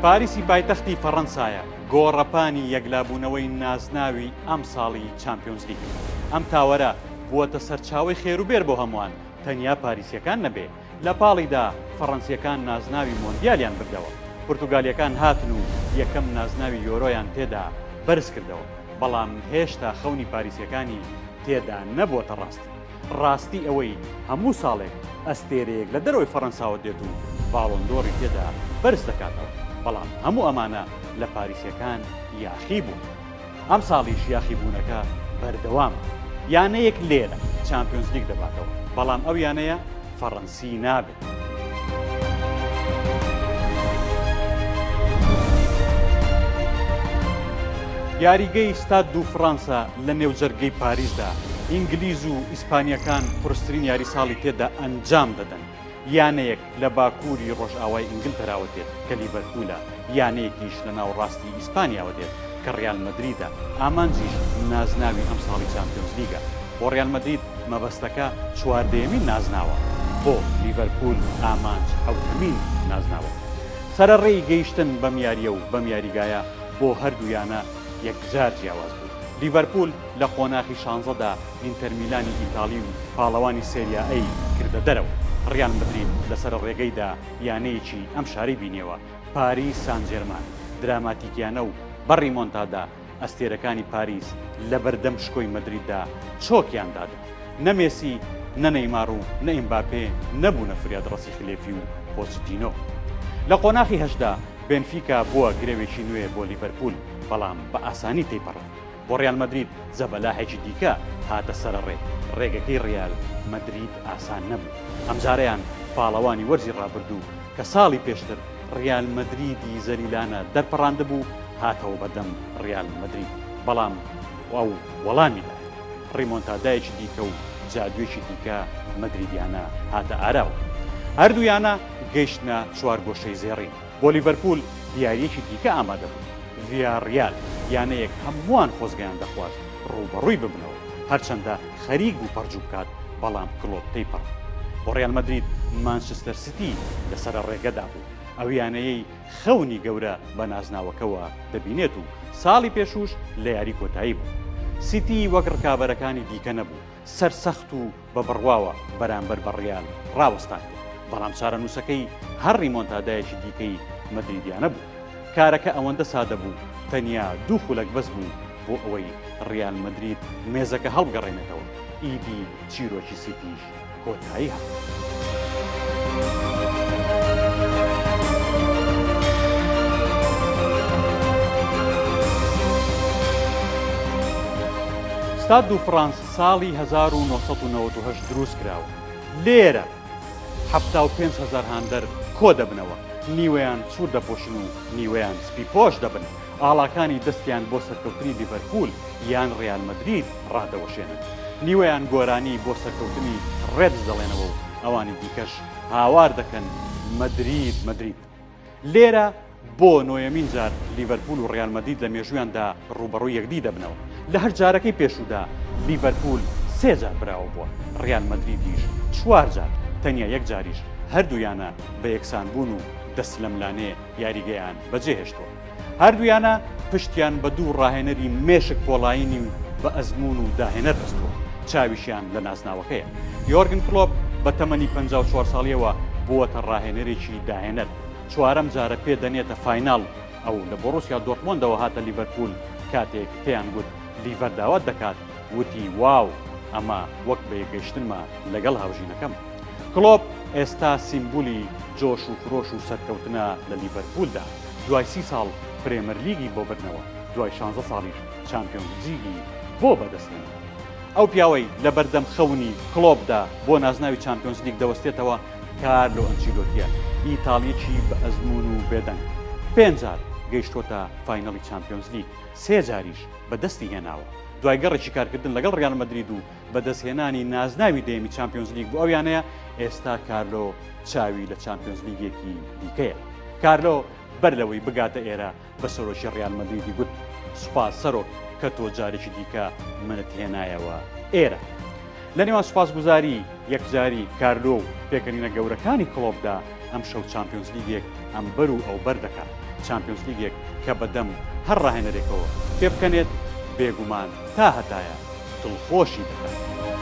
پاریسی پایتەختی فەڕەنسایە، گۆڕەپانی یەکلابوونەوەی نازناوی ئەمساڵی چامپیۆنزلیگ. ئەم تاوەرە بووەتە سەرچاوەی خێروبێر بۆ هەمووان، تەنیا پاریسییەکان نەبێ، لە پاڵیدا فەڕەنسییەکان نازناوی مۆندیالیان بردەوە، پورتوگالییەکان هاتن و یەکەم نازناوی یۆرۆیان تێدا بەرزکردەوە، بەڵام هێشتا خەونی پاریسییەکانی تێدا نەبووەتە ڕاستی. ڕاستی ئەوەی هەموو ساڵێک ئەستێرەیەک لە دەرەوەی فەڕەنساوە دێت و باڵۆن دۆڕی تێدا بەرز دەکاتەوە، بەڵام هەموو ئەمانە لە پاریسییەکان یاخی بوون. ئەمساڵیش یاخیبوونەکە بەردەوامە. یانەیەک لێرە چامپیۆنزلیگ دەباتەوە، بەڵام ئەو یانەیە فەڕەنسی نابێت. یاریگەی ستاد دو فرانسە لە نێوجەرگەی پاریسدا، ئینگلیز و ئیسپانییەکان قورسترین یاری ساڵی تێدا ئەنجام دەدەن. یانەیەک لە باکووری ڕۆژئاوای ئینگلتەراوە دێت کە لیڤەرپوولە، یانەیەکیش لە ناوەڕاستی ئیسپانیاوە دێت کە ڕیال مەدریدە، ئامانجیش نازناوی ئەمساڵی چامپیۆنزلیگە. بۆ ڕیال مەدرید مەبەستەکە چواردەیەمین نازناوە، بۆ لیڤەرپوول ئامانج حەوتەمین نازناوە. سەرەڕێی گەیشتن بەم یارییە و بەم یاریگایە بۆ هەردوو یانە یەکجار جیاواز بوو. لیڤەرپوول لە قۆناخی شانزەدا ئینتەرمیلانی ئیتاڵی و پاڵەوانی سێریا ئەی کردە دەرەوە. ڕیال مەدرید لەسەر ڕێگەیدا یانەیەکی ئەم شارەی بینیەوە، پاریس سانجێرمان، دراماتیکیانە و بە ڕیمۆنتادا ئەستێرەکانی پاریس لەبەردەم شکۆی مەدریددا چۆکیان دادا. نە مێسی، نە نەیمار و نە ئێمباپێ نەبوونە فریادڕەسی خلێفی و پۆچتینۆ. لە قۆناخی هەشتدا بێنفیکا بووە گرەوێکی نوێ بۆ لیڤەرپوول، بەڵام بە ئاسانی تێیپەڕاند. بۆ ڕیال مەدرید زەبەلاحێکی دیکە هاتە سەرەڕێ، ڕێگەکەی ڕیال مەدرید ئاسان نەبوو، ئەمجارەیان پاڵەوانی وەرزی ڕابردوو کە ساڵی پێشتر ڕیال مەدریدی زەلیلانە دەرپەڕاندبوو هاتەوە بەردەم ڕیال مەدرید، بەڵام ئەو وەڵامی دایەوە، ڕیمۆنتادایەکی دیکە و جادوویەکی دیکە مەدریدیانە هاتە ئاراوە، هەردوو یانە گەیشتنە چوارگۆشەی زێڕین. بۆ لیڤەرپوول دیارییەکی دیکە ئامادەبوو، ڤیاڕیال، یانەیەک هەمووان خۆزگەیان دەخواست رووبەڕووی ببنەوە، هەرچەندە خەریک بوو پەرجوو بکات، بەڵام کلۆپ تێیپەڕاند. بۆ ریال مەدرید، مانچستەر سیتی لەسەر رێگەدا بوو، ئەو یانەیەی خەونی گەورە بە نازناوەکەوە دەبینێت و ساڵی پێشووش لە یاری کۆتایی بوو. سیتی وەک رکابەرەکانی دیکە نەبوو، سەرسەخت و بە بڕواوە بەرامبەر بە ڕیال ڕاوەستایەوە، بەڵام چارەنووسەکەی هەر ڕیمۆنتادایەکی دیکەی مەدریدیانە بوو. کارەکە ئەوەندە سادە بوو، تەنیا دوو خولەک بەس بوو بۆ ئەوەی ڕیال مەدرید مێزەکە هەڵبگەڕێنێتەوە، ئیدی چیرۆکی سیتیش کۆتایی هات. ستاد دو فرانس ساڵی 1998 دروست کراوە لێرە 75 هەزار هاندەر کۆ دەبنەوە نیوەیان سوور دەپۆشن و نیوەیان سپی پۆش دەبن ئاڵاکانی دەستیان بۆ سەرکەوتنی لیڤەرپوول یان ڕیال مەدرید ڕادەوەشێنن نیوەیان گۆرانی بۆ سەرکەوتنی ڕێدز دەڵێنەوە و ئەوانی دیکەش هاوار دەکەن مەدرید مەدرید لێرە بۆ نۆیەمین جار لیڤەرپوول و ڕیال مەدرید لە مێژوویاندا ڕووبەڕووی یەکدی دەبنەوە. لە هەر جارەکەی پێشوودا لیڤەرپوول سێ جار براوە بووە، ڕیال مەدریدیش چوار جار، تەنیا یەک جاریش هەردوو یانە بە یەکسانبوون و دەستلەملانێ یاریگەیان بەجێهێشتووە. هەردوو یانە پشتیان بە دوو ڕاهێنەری مێشک پۆڵایینی و بە ئەزموون و داهێنەر بەستووە، چاویشیان لە نازناوەکەیە. یۆرگن کلۆپ بە تەمەنی 54 ساڵییەوە بووەتە ڕاهێنەرێکی داهێنەر، چوارەم جارە پێ دەنێتە فایناڵ، ئەو لە بۆڕوسیا دۆرتمۆندەوە هاتە لیڤەرپوول، کاتێک پێیان گوت لیڤەر داوات دەکات، وتی واو ئەمە وەک بەیەکگەیشتنمە لەگەڵ هاوژینەکەم. کلۆپ ئێستا سیمبولی جۆش و خرۆش و سەرکەوتنە لە لیڤەرپوولدا، دوای سی ساڵ پرێمەرلیگی بۆ بردنەوە، دوای شانزە ساڵیش چامپیۆنزلیگی بۆ بەدەستهێنا. ئەو پیاوەی لەبەردەم خەونی کلۆپدا بۆ نازناوی چامپیۆنزلیگ دەوەستێتەوە، کارلۆ ئەنچیلۆتییە، ئیتاڵییەکی بە ئەزموون و بێدەنگ. پێنج جار گەیشتووەتە فاینەڵی چامپیۆنزلیگ، سێ جاریش بەدەستی هێناوە. دوای گەڕێکی کارکردن لەگەڵ ریال مەدرید و بەدەستهێنانی نازناوی دەیەمی چامپیۆنزلیگ بۆ ئەو یانەیە، ئێستا کارلۆ چاوی لە چامپیۆنزلیگێکی دیکەیە. کارلۆ بەر لەوەی بگاتە ئێرە بە سەرۆکی ریال مەدریدی گوت، سوپاس سەرۆک کە تۆ جارێکی دیکە منت هێنایەوە ئێرە. لە نێوان سوپاسگوزاری یەکجاری کارلۆ و پێکەنینە گەورەکانی کڵۆپدا ئەمشەو چامپیۆنزلیگێک ئەمبەر و ئەوبەر دەکات. چامپیۆنسلیگێک کە بەدەم هەر ڕاهێنەرێکەوە پێبکەنێت، بێگومان تا هەتایە دڵخۆشی دەکات.